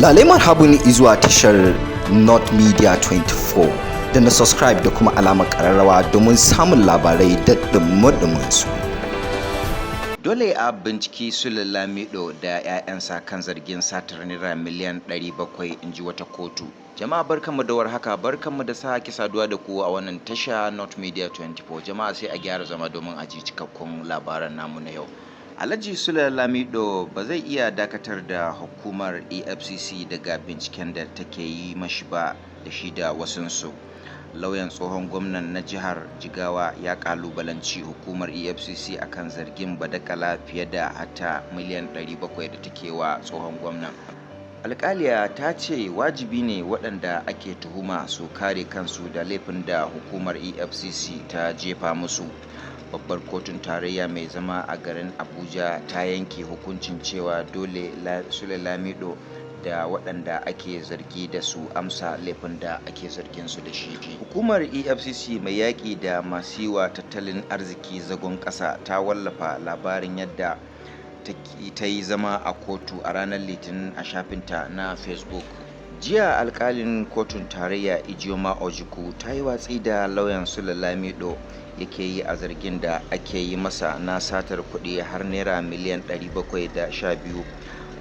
Lale marhabun izuwa tashar North Media 24 da na subscribe da kuma alamar kararrawa domin samun labarai da ɗumi su. Dole a binciki Sule Lamido da 'ya'yansa kan zargin satar naira miliyan 700, in ji wata kotu. Jama'a, barkanmu da warhaka, barkanmu da sake saduwa da ku a wannan tasha North Media 24. Jama'a, sai a gyara zama domin a ji cikakkun labaran namu na yau. Alhaji Sule Lamido ba zai iya dakatar da hukumar EFCC daga binciken da take yi mashi ba da shi da wasunsu. Lauyan tsohon gwamnan na jihar Jigawa ya kalubalanci hukumar EFCC akan zargin badakala fiye da hata miliyan 700 da take wa tsohon gwamnan. Alkaliya ta ce wajibi ne waɗanda ake tuhuma su kare kansu da laifin da hukumar EFCC ta jefa musu. Babbar kotun tarayya mai zama a garin Abuja ta yanke hukuncin cewa dole Sule Lamido da waɗanda ake zargi da su amsa laifin da ake zargin su da shi. Hukumar EFCC mai yaƙi da masu yi wa tattalin arziki zagon ƙasa ta wallafa labarin yadda ta yi zama a kotu a ranar Litinin a shafinta na Facebook. Jiya alkalin kotun tarayya Ijeoma Ojukwu ta yi watsi da lauyan Sule Lamido yake yi a zargin da ake yi masa na satar kuɗi har naira miliyan 712.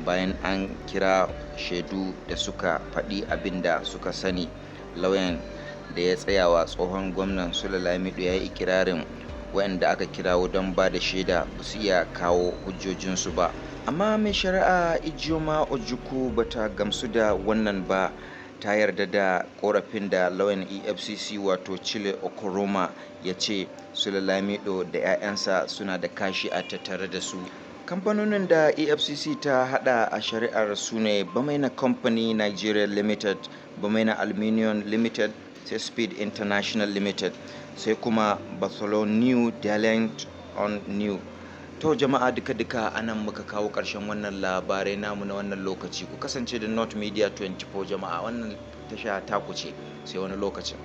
Bayan an kira shaidu da suka faɗi abin da suka sani, lauyan da ya tsayawa tsohon gwamnan Sule Lamido ya yi ikirarin waɗanda aka kirawo don ba da shaida ba su iya kawo hujjojinsu ba. Amma mai shari'a Ijeoma Ojukwu bata gamsu da wannan ba. Ta yarda da korafin da lauyan EFCC, wato Chile Okoroma, ya ce Sule Lamido da 'ya'yansa suna da kashi a tattare da su. Kamfanonin da EFCC ta hada a shari'ar su ne Bamaina Company Nigeria Limited, Bamaina Aluminium Limited, sai Speed International Limited, sai kuma Bartholomew Dalent on New. To jama'a, duka-duka anan muka kawo ƙarshen wannan labarai namu na wannan lokaci. Ku kasance da North Media 24. Jama'a, wannan tasha taku ce. Sai wani lokacin.